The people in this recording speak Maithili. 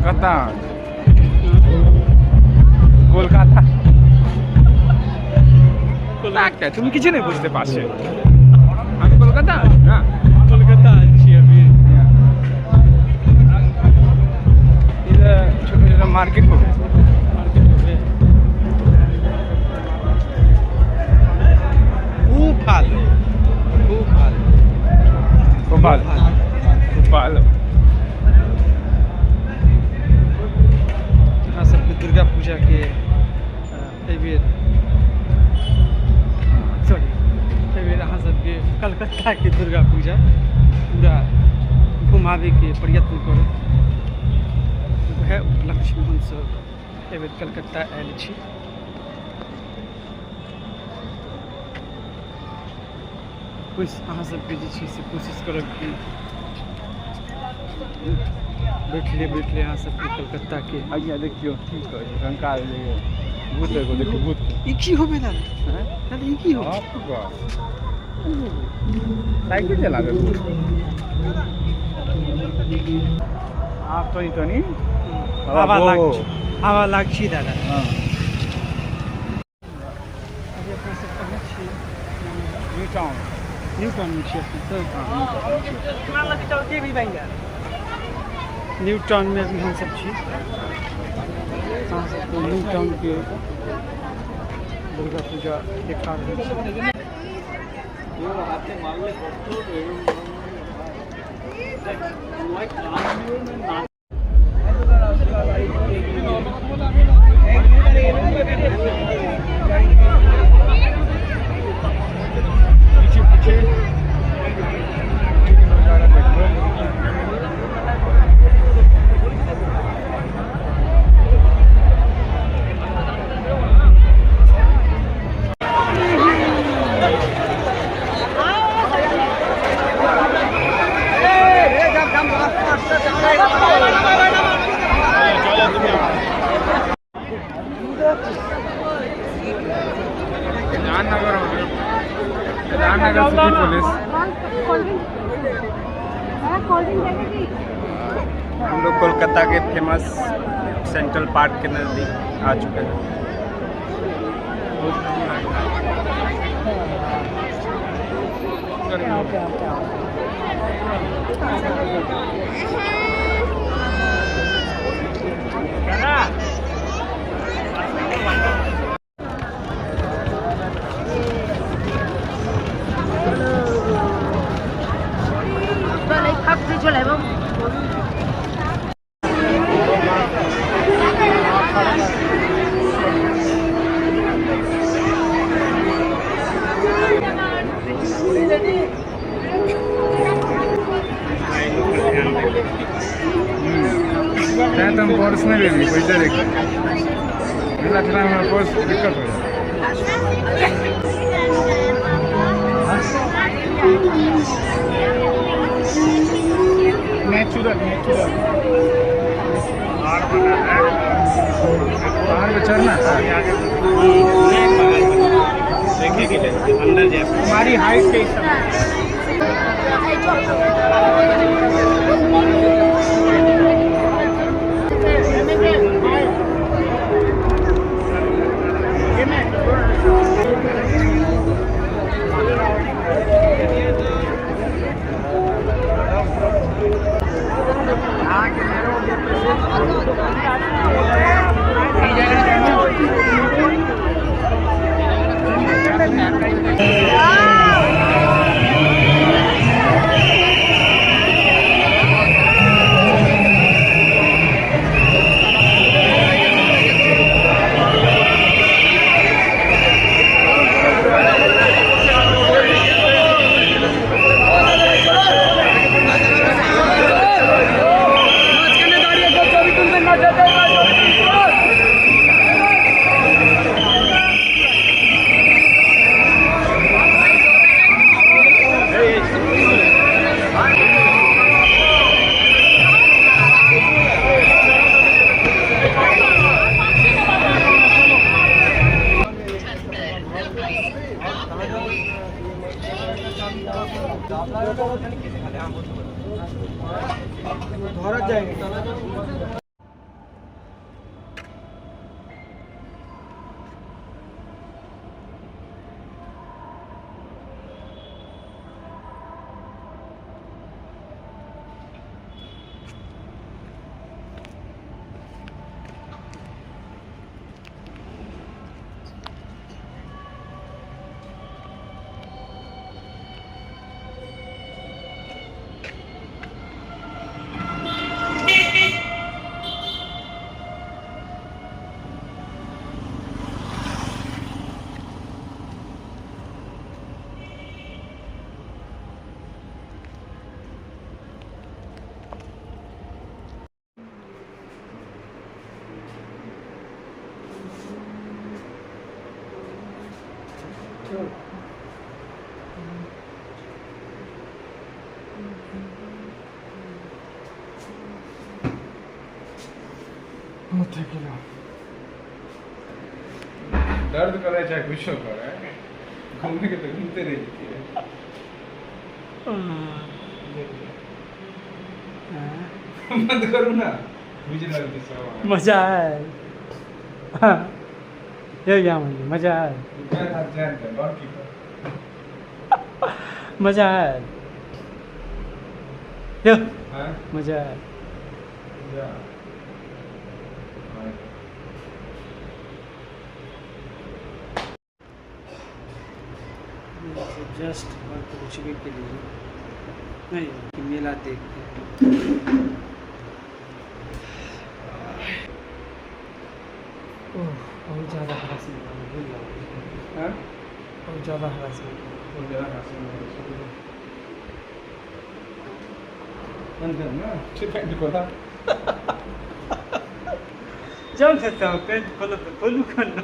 কলকাতা, কলকাতা একটা তুমি কিছু নেই বুঝতে পারছো। আমি কলকাতা না। কলকাতা আছি আমি। এটা ছোট ছোট মার্কেট হবে। মার্কেট হবে। খুব ভালো, খুব ভালো। খুব ভালো, খুব ভালো। अहाँ सबके दुर्गा पूजा के एहिबेर, सॉरी, एहिबेर अहाँ सबके कलकत्ता के दुर्गा पूजा पूरा घुमाबैके प्रयत्न करब। वएह उपलक्ष्यमे हमसब एहिबेर कलकत्ता आयल छी। अहाँ सबके जे छै से कोशिश करब कि बैठले बैठले अहाँ सबके कलकत्ता के आज्ञा देखियो की कहै छै कंकाल जे भूत एगो देखियो भूत। ई की होबे दादा? हैं? दादा, ई की होबे? बाप रे बाप। साइकिल चलाबे भूत। आब तनी तनी हवा लाग छै, हवा लाग छी दादा। हाँ। अभी अपना सब कहाँ छी? New town. न्यू टाउन में छी अपना सब। न्यू टाउन में अभी हम सब छी। अहाँ सबके न्यू टाउन के दुर्गा पूजा देखा रहल छी। पीछे पीछे नजारा देखो। Bidhannagar, Bidhannagar city police. हम लोग कोलकाता के फेमस सेंट्रल पार्क के नज़दीक आ चुके हैं। तैं तो हम पर्स नहीं लेली, पैसा देख मेला ठेला में हमरा पर्स दिक्कत हो जाए। नेचुरल नेचुरल पहाड़ पे चढ़ना है। अंदर जाए हमारी हाइट के हिसाब से। दर्द करे चाहे कुछ करे, घूमने के तो घूमते रह जाती है। बंद करो ना, मुझे लगती सब मजा आए। हाँ ये क्या मुझे मजा आए, मजा आए, यो मजा आए। जस्ट और पहुँचने के लिए नहीं कि मेला देख के। ओह बहुत ज़्यादा हरासमेंट हो गया। बहुत ज़्यादा हरासमेंट, बहुत ज़्यादा हरासमेंट। बंद कर ना, पैंट खोला। जान सकता हूँ पैंट खोलो तो खोलू करना।